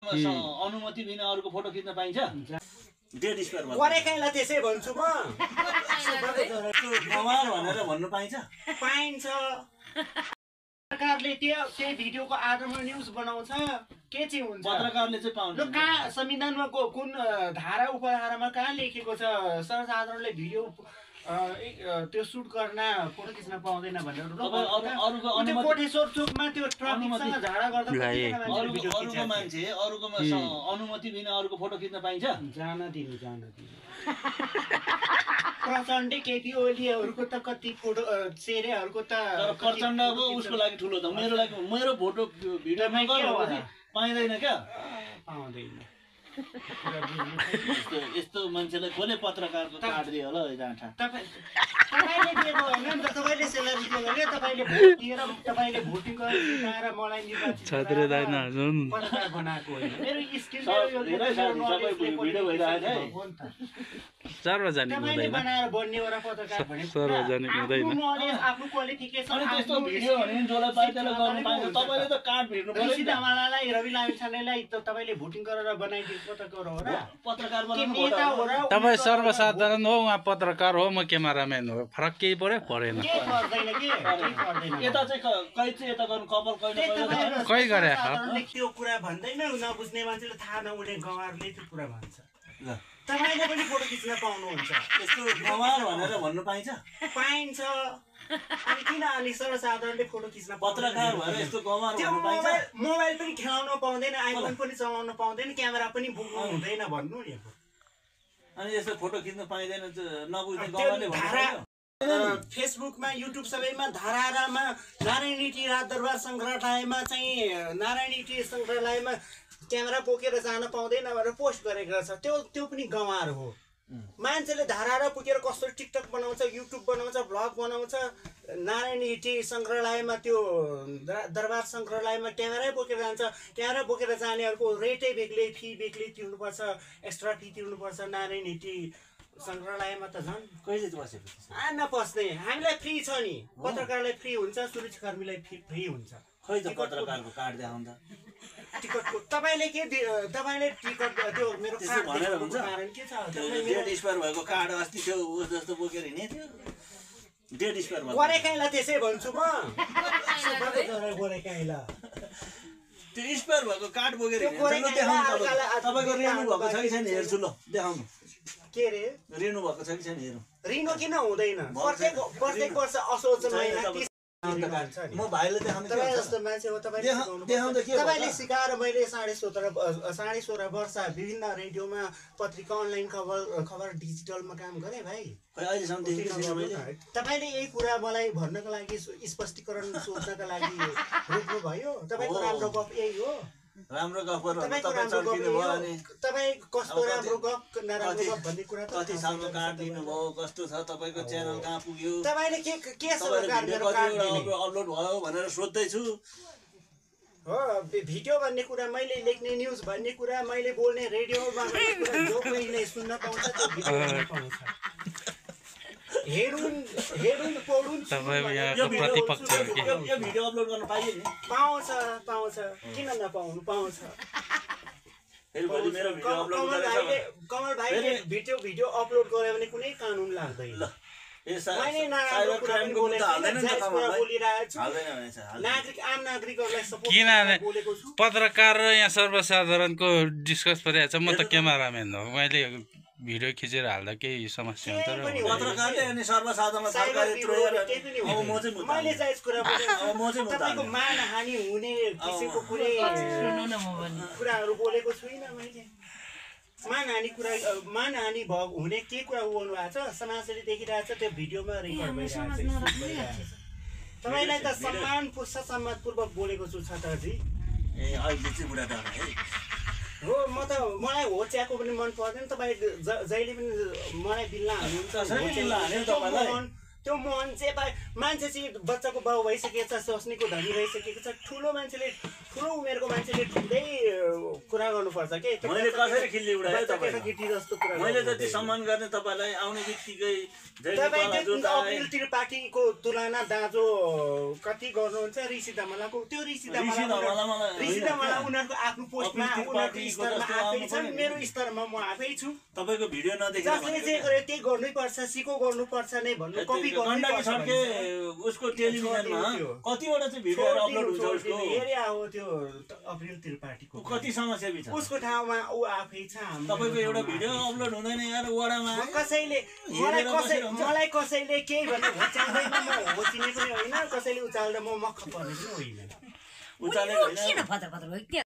अनुमति बिना अरूको फोटो खिच्न पाइन्छ? डेट स्पेयर गरेकैलाई त्यसै भन्छु म कमाल भनेर भन्नु पाइन्छ? पाइन्छ। पत्रकारले त्यही भिडियोको आधारमा न्युज बनाउँछ के चाहिँ हुन्छ? पत्रकारले चाहिँ पाउँछ। कहाँ संविधानमा कुन धारा उपधारामा कहाँ लेखेको छ सर्वसाधारणले भिडियो त्यो सुट गर्न फोटो खिच्न पाउँदैन भनेर? कोटेश्वर चोकमा त्यो ट्राफिकसँग झगडा गर्दा अरूको मान्छे अरूको अनुमति बिना अरूको फोटो खिच्न पाइन्छ? जान दिनु प्रचण्ड केपी ओलीहरूको त कति फोटो चेहराहरूको त प्रचण्ड अब उसको लागि ठुलो त मेरो फोटो भिडियोमा पाइँदैन क्या? पाउँदैन। यस्तो मान्छेलाई कसले पत्रकारको कार्ड दियो होला जाँठा? तपाईँले दिएको होइन नि त, तपाईँले सेलेरी दिएको क्या? तपाईँले भोट दिएर तपाईँले भोटिङ गरेर मलाई निर्वाचित पत्रकार बनाएको होइन। मेरो स्किल तपाईँले बनाएर बन्ने एउटा पत्रकार भनेको आफ्नो क्वालिफिकेसन त्यस्तो भिडियो भने जसलाई पाइ त्यसलाई गर्नु पाइन्छ। तपाईँले त कार्ड भिड्नु पर्यो। सिधामालालाई रवि लामिछानेलाई त तपाईँले भोटिङ गरेर बनाइदिएको पत्रकार हो र? पत्रकार तपाईँ सर्वसाधारण हो, उहाँ पत्रकार हो, म क्यामेराम्यान हो, फरक केही पर्यो? परेन। यता चाहिँ कहीँ चाहिँ यता गर्नु कपाल कहीँ गरे त्यो कुरा भन्दैन। नबुझ्ने मान्छेले थाहा नहुने गवारले त्यो कुरा भन्छ। तपाईँले पनि फोटो खिच्न पाउनुहुन्छ। यस्तो कमाल भनेर भन्नु पाइन्छ? पाइन्छ। अनि किन अनि सर्वसाधारणले फोटो खिच्न पत्रकार भएर यस्तो कमाल भन्नु पाइन्छ? मोबाइल पनि खेलाउन पाउँदैन, आइफोन पनि चलाउन पाउँदैन, क्यामेरा पनि बोक्नु हुँदैन भन्नु नि। अनि यस्तो फोटो खिच्न पाइँदैन नबुझ्ने गवारले भन्नु? फेसबुकमा युट्युब सबैमा धारामा नारायणी टी राजदरबार सङ्ग्रहालयमा चाहिँ नारायणी टी सङ्ग्रहालयमा क्यामेरा बोकेर जान पाउँदैन भनेर पोस्ट गरेको रहेछ। त्यो पनि गवार हो। मान्छेले धारा पुगेर कस्तो टिकटक बनाउँछ, युट्युब बनाउँछ, भ्लग बनाउँछ। नारायणी टी सङ्ग्रहालयमा त्यो दरबार सङ्ग्रहालयमा क्यामेरै बोकेर जान्छ। क्यामेरा बोकेर जानेहरूको रेटै बेग्लै, फी बेग्लै तिर्नुपर्छ, एक्स्ट्रा फी तिर्नुपर्छ। नारायणी टी सङ्ग्रहालयमा त झन् कहिले बसेको नपस्ने। हामीलाई फ्री छ नि, पत्रकारलाई फ्री हुन्छ, सुरक्षाकर्मीलाई फ्री हुन्छ। खै त पत्रकारको कार्ड देखाउँदा टिकटको तपाईँले के तपाईँले टिकट त्यो मेरो त्यसो भनेर हुन्छ? कारण के छ? डेट स्पेयर भएको कार्ड अस्ति त्यो उस जस्तो बोकेर हिँडे थियो। डेट स्पेयर भएको गरेकैलाई त्यसै भन्छु म गरेकैलाई त्यो स्पेयर भएको कार्ड बोकेर हिँड्नु देखाउनु। तपाईँको रेनु भएको छ कि छैन हेर्छु ल, देखाउनु। के रे रेनु भएको छ कि छैन हेरौँ। रिनो किन हुँदैन? प्रत्येक वर्ष असोज महिना म भाइले देखाउनु जस्तो मान्छे हो। तपाईँले सिकाएर मैले 16.5 वर्ष विभिन्न रेडियोमा पत्रिका अनलाइन खबर डिजिटलमा काम गरेँ भाइ। तपाईँले यही कुरा मलाई भन्नको लागि स्पष्टीकरण सोध्नका लागि रोक्नुभयो। तपाईँको राम्रो गफ यही हो? राम्रो गफ तपाईँ कस्तो राम्रो गफ नराम्रो गफ भन्ने कुरा कति सालमा कार्ड दिनुभयो, कस्तो छ तपाईँको च्यानल कहाँ पुग्यो, तपाईँले के अपलोड भयो भनेर सोध्दैछु। हो भिडियो भन्ने कुरा, मैले लेख्ने न्युज भन्ने कुरा, मैले बोल्ने रेडियोमा भन्ने कुरा जो कोहीले सुन्न पाउँछ त्यो भिडियोमा पाउँछ। हेरुन पढुन यहाँको प्रतिपक्ष हो के? यो भिडियो अपलोड गर्न पाइयो नि? पाउँछ किन नपाउनु? पाउँछ। कमल भाइले भिडियो अपलोड गर्यो भने कुनै कानुन लाग्दैन। किनभने पत्रकार र यहाँ सर्वसाधारणको डिस्कस परिरहेको छ। म त क्यामेराम्यान हो, मैले भिडियो खिचेर हाल्दा केही समस्या हुन्छ र? पत्रकारले अनि सर्वसाधारणलाई सरकारी त्रोएर अब म चाहिँ मैले चाहिँ यस कुरा तपाईँको मानहानि हुने किसिमको कुराहरू बोलेको छुइनँ मैले। मानहानि हुने के कुरा बोल्नु भएको छ? समाजले देखिरहेको छ, त्यो भिडियोमा रेकर्ड भइरहेको छ। तपाईँलाई त सम्मानपूर्वक बोलेको छु छतरजी। ए अहिले चाहिँ बुढा डाँडा है हो। मलाई हो च्याको पनि मन पर्दैन। तपाईँ जहिले पनि मलाई बिल्ला हाल्नुहुन्छ। त्यो मन चाहिँ मान्छे चाहिँ बच्चाको बाउ भइसकेको छ, सोच्नेको धनी भइसकेको छ। ठुलो मान्छेले ठुलो उमेरको मान्छेले ठुलै कुरा गर्नुपर्छ के मैले कसरी खिल्ली उडाएँ तपाईँलाई केटी जस्तो कुरा मैले जति सम्मान गर्ने तपाईँलाई आउने बित्तिकै तपाईँ त्यो अप्रिल त्रिपाठीको तुलना दाजु कति गर्नुहुन्छ ऋषि दामलाको त्यो ऋषि दामला उनीहरूको आफ्नो पोस्टमा उनीहरूको स्तरमा आफै छन् मेरो स्तरमा म आफै छु तपाईँको भिडियो नदेखेर जसले जे गर्यो त्यही गर्नैपर्छ सिको गर्नुपर्छ नै भन्नु कपी गर्नुपर्छ उसको टेलिभिजनमा कतिवटा चाहिँ भिडियोहरू अपलोड हुन्छ उसको एरिया हो त्यो अप्रिल त्रिपाठीको कति समस्या बिच उसको ठाउँमा ऊ आफै छ तपाईँको एउटा भिडियो अपलोड हुँदैन यार वडामा कसैले मलाई कसैले केही भन्नु होच्याउँदैन म होचिने पनि होइन कसैले उचाल्दा म मक्ख पर्ने पनि होइन उचालेको होइन